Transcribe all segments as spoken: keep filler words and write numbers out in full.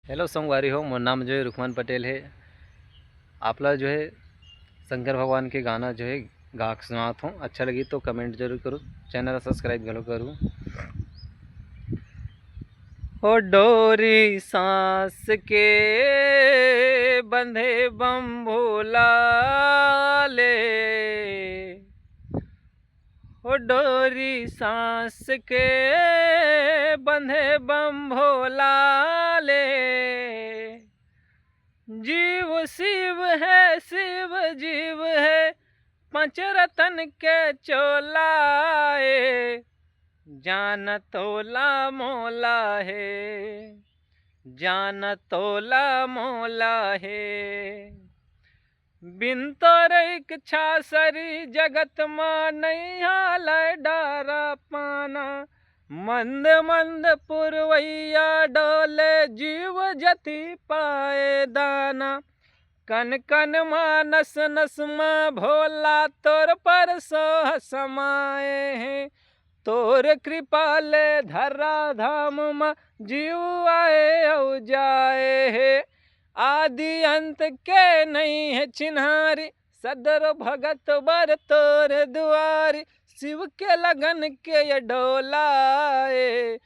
Hello संगवारी हो, मोर नाम जो है रुकमान पटेल है। आप ला जो है शंकर भगवान के गाना जो है गा के सुनात हूँ। अच्छा लगी तो कमेंट जरूर करो, चैनल ला सब्सक्राइब घलो करो। हो डोरी सांस के बंधे बम भोला ले, हो डोरी सांस के बंधे बम भोला ले। जीव शिव है, शिव जीव है, पांच रतन के चोला ए। जान तोला मोला हे, जान तोला मोला हे। बिन तोर इच्छा सरी जगत मा नइ हालय डारा पाना। मंद मंद पुरवैया डोले जीव जति पाए दाना। कन कन मा नस नस मा भोला तोर परसोह समाए हे। तोर कृपा ले धरा धाम मा जीव आए अउ जाए हे। आदि अंत के नइ हे चिन्हारी, सदर भगत बर तोर दुआरी। शिव के लगन के ये डोला ए,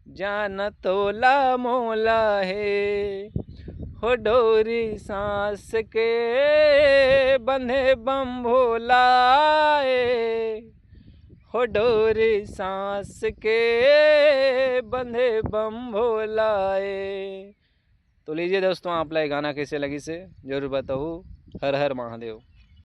जान तोला मोला हे। हो डोरी सांस के बंधे बम भोला ए, हो डोरी सांस के बंधे बम भोला ए। तो लीजिए दोस्तों, आप ला ये गाना कैसे लगिस हे, जरूर बताहू। हर हर महादेव।